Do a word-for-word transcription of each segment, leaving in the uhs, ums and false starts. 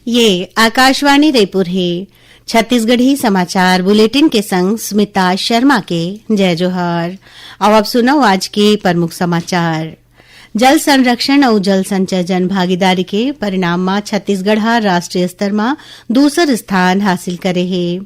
ये आकाशवाणी रायपुर हे। छत्तीसगढ़ी समाचार बुलेटिन के संग स्मिता शर्मा के जय जोहार। अब आप सुनव आज के प्रमुख समाचार। जल संरक्षण अउ जल संचय जन भागीदारी के परिणाम म छत्तीसगढ़ ह राष्ट्रीय स्तर म दूसर स्थान हासिल करे हे।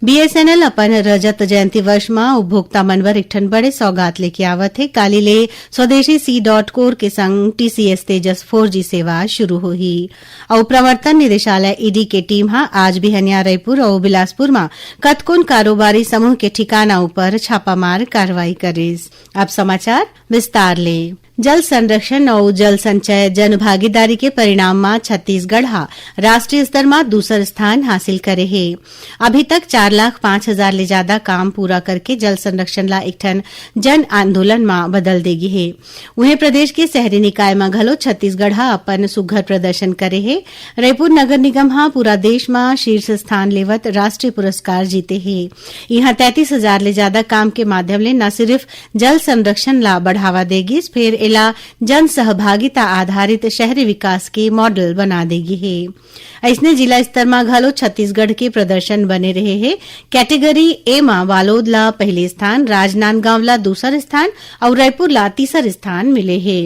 बीएसएनएल अपन रजत जयंती वर्ष म उपभोक्ता मन बर एक ठन बड़े सौगात लेके आवत हे। काली ले स्वदेशी सी डॉट कोर के संग टीसीएस तेजस फोर जी सेवा शुरू होही। अउ प्रवर्तन निदेशालय ईडी के टीम ह आज बिहनिया रायपुर अउ बिलासपुर म कतकोन कारोबारी समूह के ठिकाना उपर छापामार कार्रवाई करिस। अब समाचार विस्तार ले। जल संरक्षण अउ जल संचय जन भागीदारी के परिणाम म छत्तीसगढ़ ह राष्ट्रीय स्तर म दूसर स्थान हासिल करे हे। अभी तक चार लाख पाँच हजार ले जादा काम पूरा करके जल संरक्षण ला एक ठन जन आंदोलन म बदल दे गे हे। उहें, प्रदेश के शहरी निकाय म घलो छत्तीसगढ़ ह अपन सुघ्घर प्रदर्शन करे हे। रायपुर नगर निगम ह पूरा देश म शीर्ष स्थान लेवत राष्ट्रीय पुरस्कार जीते हे। इहां तैंतीस हजार ले जादा काम के माध्यम ले न सिर्फ जल संरक्षण ला बढ़ावा दे गिस, फेर एला जन सहभागिता आधारित शहरी विकास के मॉडल बना दे गे हे। अइसने जिला स्तर म घलो छत्तीसगढ़ के प्रदर्शन बने रहे हे। कैटेगरी ए म वालोद ला पहले स्थान, राजनांदगांव ला दूसर स्थान अउ रायपुर ला तीसर स्थान मिले हे।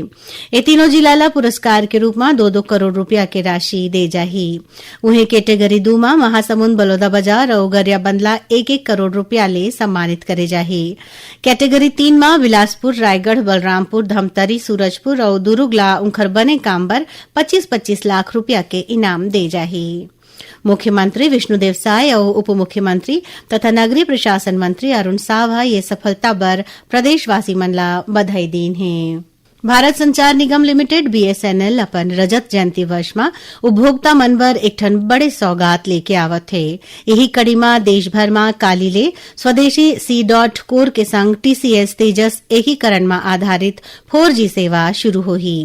ए तीनों जिला ला पुरस्कार के रूप म दो दो करोड़ रुपया के राशि दे जाही। उहें, कैटेगरी दू म महासमुंद, बलौदाबाजार अउ गरियाबंद ला एक एक करोड़ रुपया ले सम्मानित करे जाही। कैटेगरी तीन म बिलासपुर, रायगढ़, बलरामपुर, धमतरी, सूरजपुर अउ दुरूग ला उंखर बने काम बर पच्चीस पच्चीस लाख रुपया के इनाम दे जाही। मुख्यमंत्री विष्णुदेव साय अउ उप मुख्यमंत्री तथा नगरीय प्रशासन मंत्री अरुण साव ह ये सफलता बर प्रदेशवासी मन ला बधाई दीन हे। भारत संचार निगम लिमिटेड, बीएसएनएल, अपन रजत जयंती वर्ष म उपभोक्ता मन बर एक ठन बड़े सौगात लेके आवत हे। इही कड़ी म देश भर म काली ले स्वदेशी सी डॉट कोर के संग टीसीएस तेजस एकीकरण म आधारित फोर जी सेवा शुरू होही।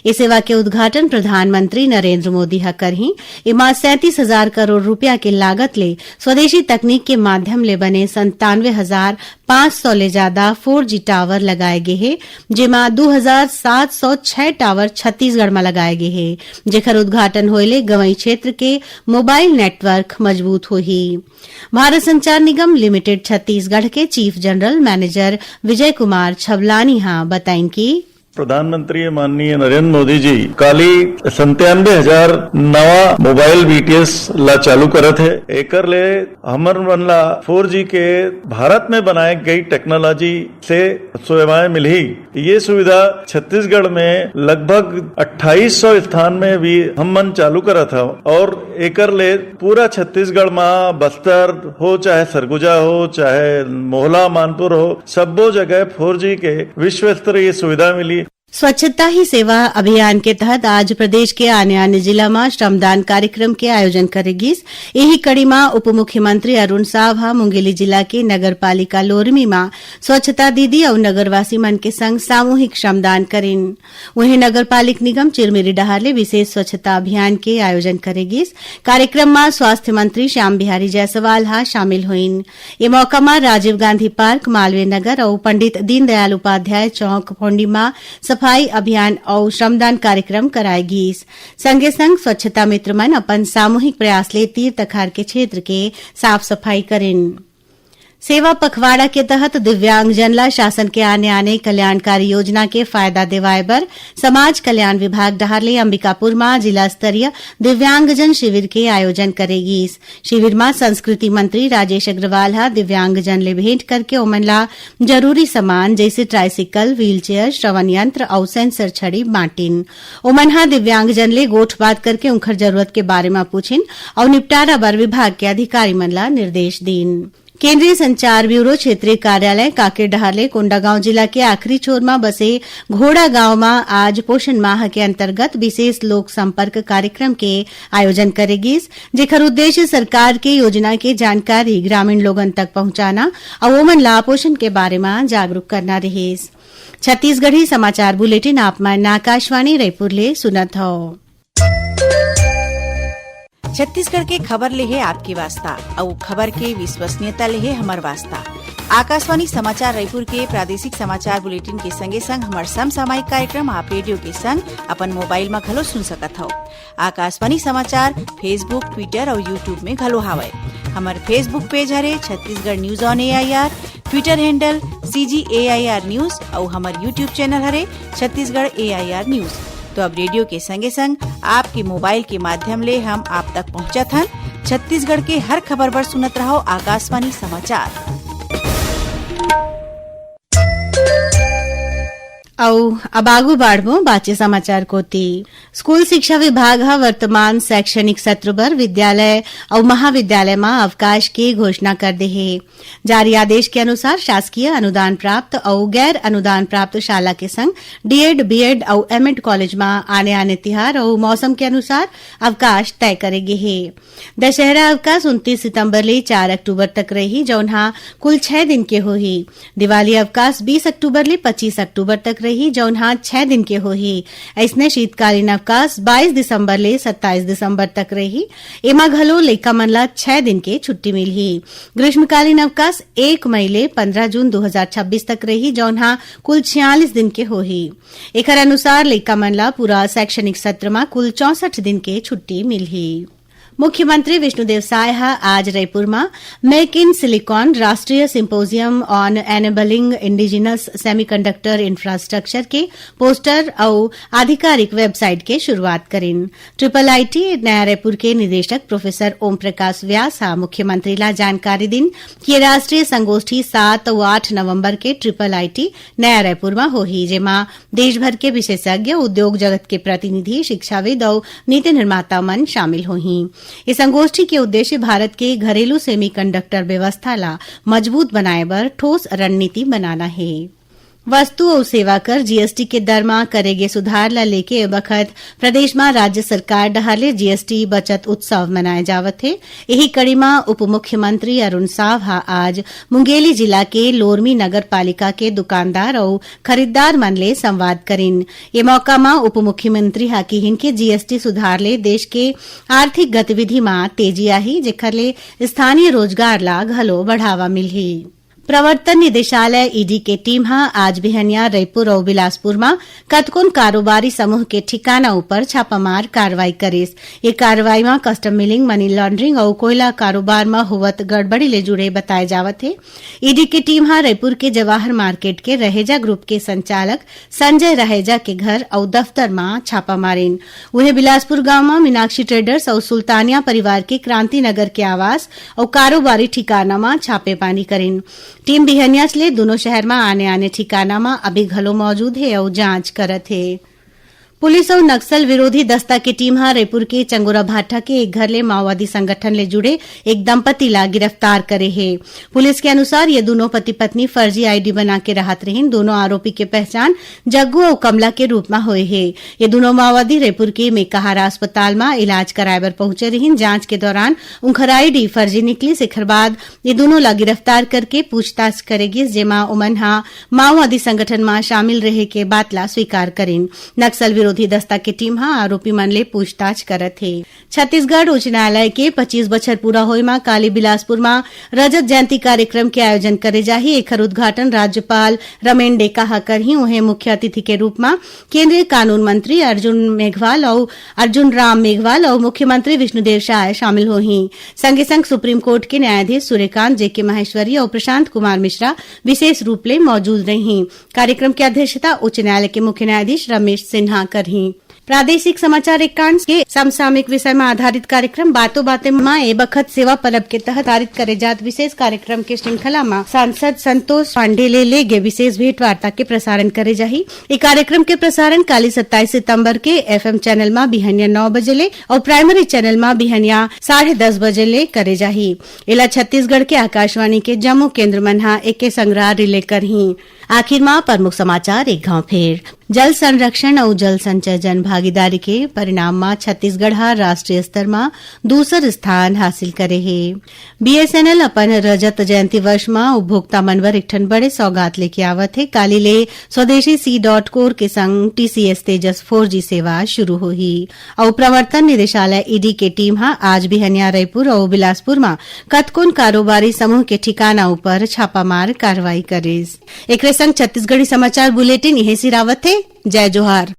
ए सेवा के उद्घाटन प्रधानमंत्री नरेंद्र मोदी ह करही। एमा सैंतीस हजार करोड़ रुपया के लागत ले स्वदेशी तकनीक के माध्यम ले बने संतानवे हजार पाँच सौ ले जादा फोर जी टावर लगाए गे हे, जेमा दू हजार सात सौ छह टावर छत्तीसगढ़ म लगाए गे हे, जेखर उद्घाटन होए ले गंवई क्षेत्र के मोबाइल नेटवर्क मजबूत होही। भारत संचार निगम लिमिटेड छत्तीसगढ़ के chief general manager Vijay Kumar Chhablani ह बताइन कि प्रधानमंत्री माननीय नरेंद्र मोदी जी काली संतानवे हजार नवा मोबाइल बीटीएस ला चालू करत हे। एकर ले हमर मन ला फोर जी के भारत में बनाए गई टेक्नोलॉजी से सेवाएं मिलही। ये सुविधा छत्तीसगढ़ में लगभग अट्ठाईस सौ स्थान में भी हम मन चालू करत हव और एकर ले पूरा छत्तीसगढ़ मा बस्तर हो, चाहे सरगुजा हो, चाहे मोहला मानपुर हो, सब्बो जगह फोर जी के विश्व स्तरीय सुविधा मिली। स्वच्छता ही सेवा अभियान के तहत आज प्रदेश के आने-आने जिला म श्रमदान कार्यक्रम के आयोजन करे गिस। इही कड़ी म उप मुख्यमंत्री अरुण साव ह मुंगेली जिला के नगर पालिका लोरमी म स्वच्छता दीदी अउ नगरवासी मन के संग सामूहिक श्रमदान करिन। उहें, नगर पालिक निगम चिरमिरी डहार ले विशेष स्वच्छता अभियान के आयोजन करे गिस। कार्यक्रम म स्वास्थ्य मंत्री श्याम बिहारी जायसवाल ह शामिल होइन। ए मौका म राजीव गांधी पार्क, मालवीय नगर अउ पंडित दीनदयाल उपाध्याय चौक, फोंडी म सफाई अभियान अउ श्रमदान कार्यक्रम कराए गिस। संगे संग स्वच्छता मित्र मन अपन सामूहिक प्रयास ले तीर तखार के क्षेत्र के साफ सफाई करिन। सेवा पखवाड़ा के तहत दिव्यांगजन ला शासन के आने-आने कल्याणकारी योजना के फायदा देवाए बर समाज कल्याण विभाग डहार ले अंबिकापुर म जिला स्तरीय दिव्यांगजन शिविर के आयोजन करे गीस। शिविर म संस्कृति मंत्री राजेश अग्रवाल ह दिव्यांगजन ले भेंट करके ओमन ला जरूरी सामान जइसे ट्राईसिकल, व्हीलचेयर, श्रवण यंत्र अउ सेंसर छड़ी बांटिन। ओमन ह दिव्यांगजन ले गोठबात करके उंखर जरूरत के बारे म पूछिन अउ निपटारा बर विभाग के अधिकारी मन ला निर्देश दीन। केंद्रीय संचार ब्यूरो क्षेत्रीय कार्यालय कांकेर डहार ले कोंडागांव जिला के आखिरी छोर म बसे घोड़ा गांव म आज पोषण माह के अंतर्गत विशेष लोक संपर्क कार्यक्रम के आयोजन करे गिस, जेखर उद्देश्य सरकार के योजना के जानकारी ग्रामीण लोगन तक पहुंचाना अउ ओमन ला पोषण के बारे म जागरूक करना रिहिस। छत्तीसगढ़ी समाचार बुलेटिन आप मन आकाशवाणी रायपुर ले सुनत हव। छत्तीसगढ़ के खबर ले हे आपके वास्ता, अउ खबर के विश्वसनीयता ले हे हमर वास्ता। आकाशवाणी समाचार रायपुर के प्रादेशिक समाचार बुलेटिन के संगे संग हमर समसामयिक कार्यक्रम आप रेडियो के संग अपन मोबाइल म घलो सुन सकत हव। आकाशवाणी समाचार Facebook, Twitter अउ YouTube में घलो हावय। हमर Facebook पेज हरे Chhattisgarh news on AIR, Twitter handle CG AIR news अउ हमर YouTube चैनल हरे छत्तीसगढ़ एआईआर न्यूज। तो अब रेडियो के संगे संग आपके मोबाइल के माध्यम ले हम आप तक पहुंचत हन। छत्तीसगढ़ के हर खबर बर सुनत रहव आकाशवाणी समाचार। अउ अब आगू बाढ़बो बाचे समाचार कोति। स्कूल शिक्षा विभाग ह वर्तमान शैक्षणिक सत्र बर विद्यालय अउ महाविद्यालय म अवकाश के घोषणा कर दे हे। जारी आदेश के अनुसार शासकीय अनुदान प्राप्त अउ गैर अनुदान प्राप्त शाला के संग डीएड, बीएड अउ एमएड कॉलेज म आने-आने तिहार अउ मौसम के अनुसार अवकाश तय करे गे हे। दशहरा अवकाश उनतीस सितंबर ले चार अक्टूबर तक रही, जौन ह कुल छह दिन के होही। दिवाली अवकाश बीस अक्टूबर ले पच्चीस अक्टूबर तक रही, जौन ह छह दिन के होही। अइसने शीतकालीन अवकाश बाईस दिसंबर ले सत्ताईस दिसंबर तक रही। एमा घलो लइका मन ला छह दिन के छुट्टी मिलही। ग्रीष्मकालीन अवकाश एक मई ले पंद्रह जून दो हज़ार छब्बीस तक रही, जौन ह कुल छियालीस दिन के होही। एखर अनुसार लइका मन ला पूरा शैक्षणिक सत्र म कुल चौसठ दिन के छुट्टी मिलही। मुख्यमंत्री विष्णुदेव साय ह आज रईपुर म Make in Silicon राष्ट्रीय Symposium on Enabling Indigenous Semiconductor Infrastructure के पोस्टर अउ आधिकारिक वेबसाइट के शुरुआत करिन। ट्रिपल आईटी नया रायपुर के निदेशक प्रोफेसर ओम प्रकाश व्यास ह मुख्यमंत्री ला जानकारी दिन कि ये राष्ट्रीय संगोष्ठी सात अउ आठ नवंबर के ट्रिपल आईटी नया रायपुर म होही, जेमा देश भर के विशेषज्ञ, उद्योग जगत के प्रतिनिधि, शिक्षाविद अउ नीति निर्माता मन शामिल होही। ये संगोष्ठी के उद्देश्य भारत के घरेलू सेमीकंडक्टर व्यवस्था ला मजबूत बनाए बर ठोस रणनीति बनाना हे। वस्तु अउ सेवा कर जीएसटी के दर म करे गे सुधार ला लेके ए बखत प्रदेश म राज्य सरकार डहार ले जीएसटी बचत उत्सव मनाए जावत हे। इही कड़ी म उप मुख्यमंत्री अरुण साव ह आज मुंगेली जिला के लोरमी नगर पालिका के दुकानदार अउ खरीददार मन ले संवाद करिन। ये मौका म उप मुख्यमंत्री ह किहिन के जीएसटी सुधार ले देश के आर्थिक गतिविधि म तेजी आही, जेखर ले स्थानीय रोजगार ला घलो बढ़ावा मिलही। प्रवर्तन निदेशालय, ईडी, के टीम ह आज बिहनिया रईपुर अउ बिलासपुर म कतकोन कारोबारी समूह के ठिकाना ऊपर छापामार कार्रवाई करिस। ये कार्रवाई म कस्टम मिलिंग, मनी लॉन्ड्रिंग अउ कोयला कारोबार म होवत गड़बड़ी ले जुड़े बताए जावत हे। ईडी के टीम ह रईपुर के जवाहर मार्केट के रहेजा ग्रुप के संचालक संजय रहेजा के घर अउ दफ्तर म छापा मारिन। उहें, बिलासपुर गांव म मीनाक्षी ट्रेडर्स अउ सुल्तानिया परिवार के क्रांति नगर के आवास अउ कारोबारी ठिकाना म छापेमारी करिन। टीम बिहनियाच ले दूनों शहर म आने-आने ठिकाना म अभी घलो मौजूद हे अउ जांच करत हे। पुलिस अउ नक्सल विरोधी दस्ता के टीम ह रईपुर के चंगोरा भाटा के एक घर ले माओवादी संगठन ले जुड़े एक दंपति ला गिरफ्तार करे हे। पुलिस के अनुसार, ये दूनों पति-पत्नी फर्जी आईडी बना के रहत रहिन। दूनों आरोपी के पहचान जग्गू अउ कमला के रूप म होए हे। ये दूनों माओवादी रईपुर के मेकाहारा अस्पताल म इलाज कराए बर पहुंचे रहिन। जांच के दौरान उंखर आईडी फर्जी निकलिस। एखर बाद ये दूनों ला गिरफ्तार करके पूछताछ करे गिस, जेमा ओमन ह माओवादी संगठन म शामिल रहे के बात ला स्वीकार करिन। नक्सल विरोधी दस्ता के टीम ह आरोपी मन ले पूछताछ करत हे। छत्तीसगढ़ उच्च न्यायालय के पच्चीस बछर पूरा होए म काली बिलासपुर म रजत जयंती कार्यक्रम के आयोजन करे जाही। एखर उद्घाटन राज्यपाल रमेन डेका ह करही। उहें, मुख्य अतिथि के रूप म केंद्रीय कानून मंत्री अर्जुन मेघवाल अउ अर्जुन राम मेघवाल अउ मुख्यमंत्री विष्णुदेव साय शामिल होही। संगे संग सुप्रीम कोर्ट के न्यायाधीश सूर्यकांत जेके माहेश्वरी अउ प्रशांत कुमार मिश्रा विशेष रूप ले मौजूद रही। कार्यक्रम के अध्यक्षता उच्च न्यायालय के मुख्य न्यायाधीश रमेश सिन्हा करही। प्रादेशिक समाचार एकांश के समसामयिक विषय म आधारित कार्यक्रम बातों बातें म ए बखत सेवा परब के तहत पारित करे जात विशेष कार्यक्रम के श्रृंखला म सांसद संतोष पांडे ले ले गे विशेष भेंटवार्ता के प्रसारण करे जाही। ए कार्यक्रम के प्रसारण काली सत्ताईस सितंबर के एफएम चैनल म बिहनिया नौ बजे ले अउ प्राइमरी चैनल म बिहनिया साढ़े दस बजे ले करे जाही। एला छत्तीसगढ़ के आकाशवाणी के जम्मो केंद्र मन ह एके संग रिले करही। आखिर म प्रमुख समाचार एक घांव फेर। जल संरक्षण अउ जल संचय जन भागीदारी के परिणाम म छत्तीसगढ़ ह राष्ट्रीय स्तर म दूसर स्थान हासिल करे हे। बीएसएनएल अपन रजत जयंती वर्ष म उपभोक्ता मन बर एक ठन बड़े सौगात लेके आवत हे। काली ले स्वदेशी सी डॉट कोर के संग टीसीएस तेजस फोर जी सेवा शुरू होही अउ प्रवर्तन निदेशालय ईडी के टीम ह आज बिहनिया रायपुर अउ बिलासपुर म कतकोन कारोबारी समूह के ठिकाना उपर छापामार कार्रवाई करिस। एकरे संग छत्तीसगढ़ी समाचार बुलेटिन इहें सिरावत हे। जय जोहार।